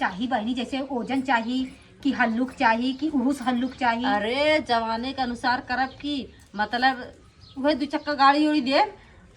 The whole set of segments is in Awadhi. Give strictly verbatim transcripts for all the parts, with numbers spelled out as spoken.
चाही बहिनी, जैसे ओजन चाही कि हल्लुक चाही कि उहुस हल्लुक चाही? अरे, जमाने के अनुसार करब की, मतलब, उहे दू चक्का गाड़ी उड़ी देब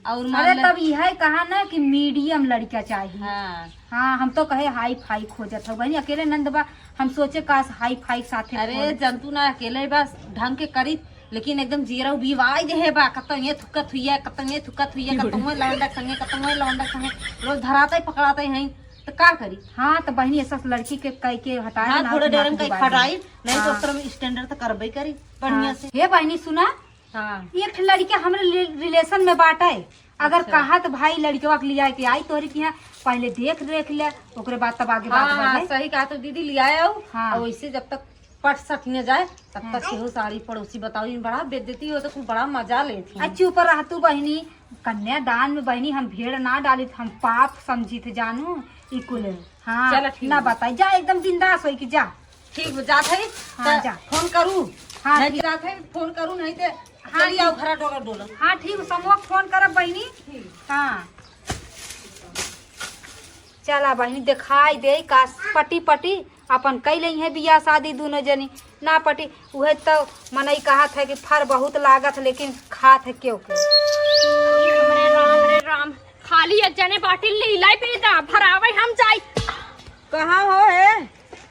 और मान अरे, ले तब इहे कहा ना कि medium लड़का चाही। हाँ। हाँ, हम तो कहे high-fi खोजत हौ बहिनी, अकेले नंद बा, हम सोचे काश high-fi साथे अरे, खोज। जनतू ना अकेले बा, ढंग के करी, लेकिन एकदम जियरा उबिवाई देहे बा, कतौ ये थुकत हुइया, कतौ ये थुकत हुइया, कतौ ये लौंडा संगे, कतौ ये लौंडा संगे, रोज धराते पकड़ाते हैं, तो का करी? हाँ, तो बहिनी, ऐसा लड़की के कह के हटाए हाँ, ना, थोड़े दिमाग डेरन कहीं दुबारा। खटाई, नहीं तो हाँ। ओकरा में standard तो करबे करी, बढ़िया हाँ। से। हे बहिनी, सुना, हाँ। एक ठे लड़का हमरे रि-, relation में बाटे, अगर अच्छा। कहा तो भाई लड़कवा के लिया के आई तोहरे के यहाँ, पहले देख देख ले, ओकरे बाद तब आगे बात हाँ, हाँ, बढ़े। सही कहा तो दीदी, लिया आओ। हाँ। और वैसे जब तक पट सट न जाए, तब हाँ। तक केहू साड़ी पड़ोसी बताओ, इन बड़ा बेइज्जती हो तो कुल बड़ा मजा लेत ही। आ चुप रह तू बहिनी, कन्यादान में बहिनी हम भेड़ ना डालित, हम पाप समझित जानू, ई कुल। हम्म। हाँ, चलो ठीक ना बा। बताई, जा एकदम बिंदास होई कि जा। ठीक बा, जात है, हाँ, त जा। फोन करू। हाँ, नहीं ठीक। जात है, फोन करू, नहीं ते हाँ, चली ठीक। आओ घरा डोला डोला। हाँ, ठीक, समूह फोन करब बहिनी। ठीक। हाँ। चला बहिनी, देखाई दे का पटी पटी अपन कई लेई है बियाह शादी दुनो जनी। ना पटी, उहे तो मनई कहत है कि फर बहुत लागत है, लेकिन खात है केहू के। अरे राम रे राम, खाली एक जने बाटी लीलाई पीता, भरावे हम जाई। कहाँ हो हे?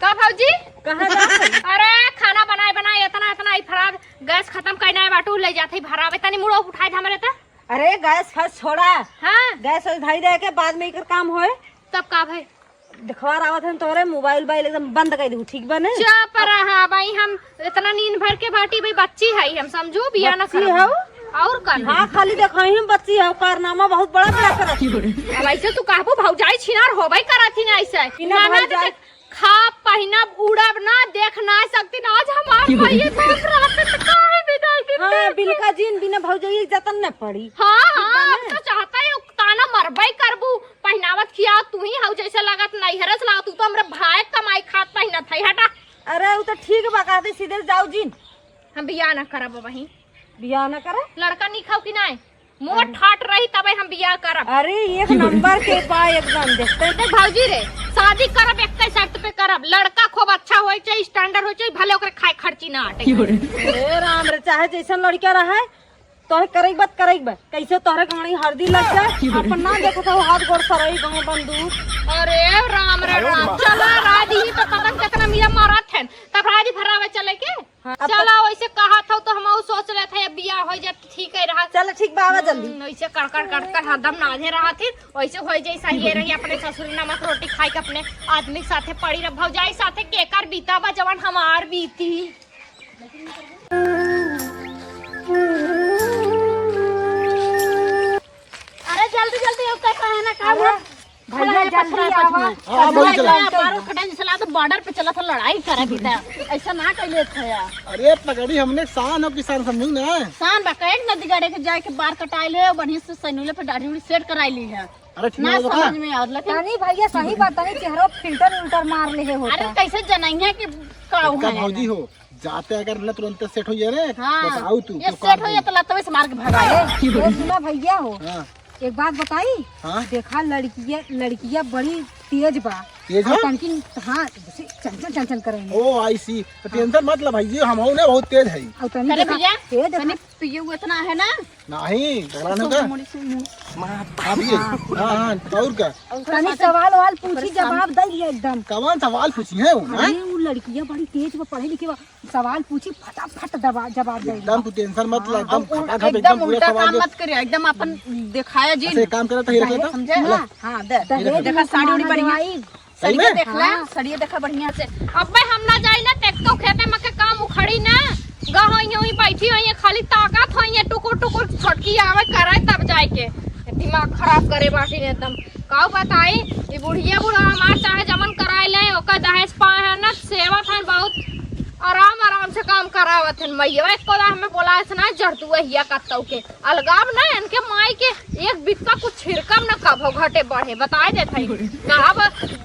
का भौजी? कहाँ जात है? अरे खाना बनाए बनाए इतना इतना ही फरार गैस खतम कइना है बाटू ले जात है भरावे, तनी मुड़ो उठाए दे हमरे त। अरे गैस फैस छोड़ा। हाँ। गैस वैस धई दे के बाद में एकर काम होए। तब का भई? देखवार आवत हन तोरे मोबाइल उबाइल एकदम बंद कर दू, ठीक बा ने? चुप रहा भाई, हम इतना नींद भर के बाटी भाई, बच्ची है हम, समझू बिया ना बच्ची करब। हऊ? और का ना? हाँ, खाली देखो ही हम बच्ची हऊ, कारनामा बहुत बड़ा बड़ा करत। अब ऐसे तू कहबू भौजाई छिनार होबे करत ही ना ऐसे। बिना ना भौजाई देख, खा पहिनब उड़ब ना, देख ना सकती ना। आज हमार भाई ये बात रात में तो काहे बिदाई देते? हाँ, बिलका जीन बिना भौजाई जतन न पड़ी। हाँ, ठीक बा हाँ, ना? अब तो चाहता है ताना मरबे करबू। पहिनावत खियावत तू ही हऊ, जैसे लागत नैहरे से लागत, तू तो हमरे भाई कमाई खात पहिनत है, हटा। अरे, उ तो ठीक बा, कहते सीधे जाऊ जिन। हम बियाह ना करब वहीं। बियाह ना करे? लड़का नहीं खाऊ कि नहीं? मोट अरे। ठाट रही तबे हम बियाह करब। अरे, एक नंबर के बा एकदम, देखते। देख भौजी रे, शादी करब एक शर्त पे करब, लड़का खूब अच्छा होए चाहिए, standard होए चाहिए, भले ओकरे खाए खर्ची ना आटे। अरे राम रे, चाहे जैसन लड़का रहे, तोहे करई बा त करई बा। कैसे तोहरे गाड़ी हरदी लग जाए, अपन ना देखत हो हाथ गोड़ सरई गाँव बंदूक। अरे राम रे राम, चला राजी ही तो पता न कितना मिया मारत है, तब राजी भरावे चले के। हाँ, अब चला तो वैसे कहा था तो हम सोच रहे थे बियाह हो जाए तो ठीक है रहा। चल ठीक बा, आवा जल्दी। हम्म, वैसे कड़कड़ कड़कड़ हरदम नाधे रहा थी, वैसे हो जाए सही रही अपने ससुर नमक रोटी खाए के अपने आदमी के साथे पड़ी रह भौजाई साथे केकर बीता बा जवन हमार बीती। अरे जल्दी जल्दी अब कैसा है ना काम अरे, है? भैया, खड़ा है, जल्दी पत्थर है, आवा। पत्थर है। हाँ, भैया, चला। बारह कटाई से ला तो border पे चला था, लड़ाई करे भी था। ऐसा ना कर लेत है यार। अरे पगड़ी, हमने शान हो किसान समझू ना। शान बा, कहे ना दिगाड़े के जाए के बार कटाई ले, बढ़िया से सैनुले पे दाढ़ी उड़ी set कराई ली है। अरे ठीक ना है, बता। समझ में आवत, लेकिन तनी भैया सही बात, तनी चेहरा filter उल्टर मार ले होता। अरे कैसे जनइया कि का इनका हुआ है भौजी ना? हो, जाते अगर ना तुरंत set हो जाए रे, हाँ। बताओ तू, ये तू set हो जाए तो लतवे से मार के भगा। अरे, ये सुना भैया हो, हाँ। एक बात बताई, हाँ? देखा लड़किया, लड़किया बड़ी तेज बा। तेज और है? तनकी, हाँ, जैसे चंचल चंचल करेंगे। ओ, I see। तो tension मत ला भाई, ये हम हो ना बहुत तेज है। और तनी अरे देखा, भैया, तेज तनी देखा। तो ये वो इतना है ना? नहीं, डरा ना तो का? मोड़ी से मुंह। आप ये, हाँ, हाँ, और का? तनी सवाल वाल पूछी, जवाब दे दिया एकदम। कौन सवाल पूछी है वो, हाँ? अरे, वो लड़कियाँ बड़ी तेज बा, पढ़े लिखे बा, सवाल पूछी, फटाफट दबा-, जवाब दे एकदम दिया। तू tension मत ला, हाँ, एकदम और फटाफट एकदम एकदम पूरा उल्टा सवाल काम दे। मत करिया, एकदम अपन दिखाया जी। अच्छा, एक काम करा, तो ये रख लेता। समझे? हाँ, हाँ, दे। दहेज देखा, में साड़ी उड़ी सामान बढ़िया। बनवाई। सही सड़िया में? देख ले, हाँ। सड़िया देखा बढ़िया से। अब मैं हम ना जाई ना, टेक्टो खेते में के काम उखड़ी ना, गह होई, होई बैठी होई, खाली ताकत होई, टुकुर टुकुर छोटकी आवे करे तब जाए के। दिमाग खराब करे बाटी ने एकदम। काऊ बताई, ई बुढ़िया बूढ़ा हमार चाहे जमन कराए ले, ओकर दहेज पाए है ना, सेवत है बहुत आराम आराम से काम करावत है। मैया एको दा हमें बोला ऐसे ना जरतुआ हिया कत्तौ के। अलगाव ना, इनके माई के एक बित्ता कुछ छिड़कम न कभो घटे बढ़े, बताए देत हई। कहब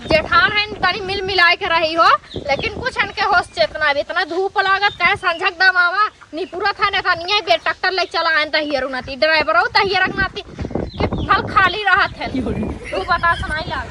जेठान है, तनी मिल मिलाए के रही हो, लेकिन कुछ इनके होश चेतना, अब इतना धूप लागत, कहे संझक दमावा निपुरत है, ना तनिया बेर ट्रैक्टर ले चला आन तहियर उनाती, ड्राइवरो तहियर नाती, कि भल खाली रहत है। तू बता सुनाई लाग।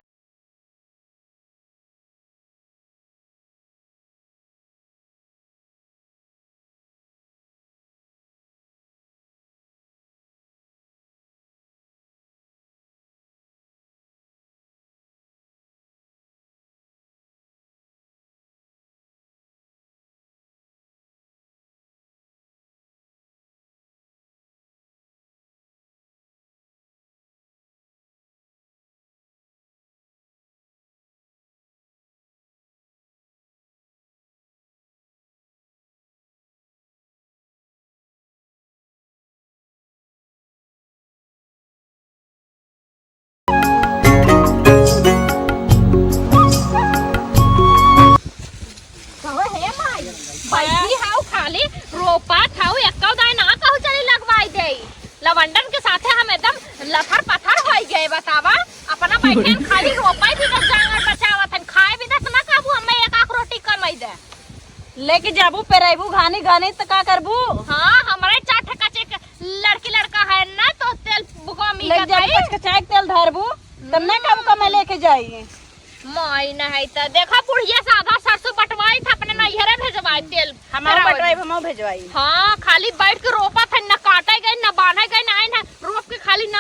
पंडन के साथे हम एकदम लथर पथर होइ गए, बतावा। अपना बैठे हन, खाली रोपै बिना जांगर बचावत हन, खाए बिना त ना काबू, हमें एक आख रोटी कमाई दे। लेके जाबू, पेराइबू घानी घानी, त का करबू? हाँ, हमरे चार ठे कच्चे क-, लड़की लड़का है ना, तो तेल बुकवा में लेके जाबू, कचकचाए के तेल धरबू, तब ना काबू कमाई लेके जाई। माई न है त देखा, बुढ़िया से आधा सरसों बटवाई था, अपने नैहरे भेजवाई तेल हमारा पेरावे। बटवाई, हमहू भेजवाई। हाँ, खाली बैठ के रोपत है, न काटे गए, न बांधे गए, न आइन है, रोप के खाली ना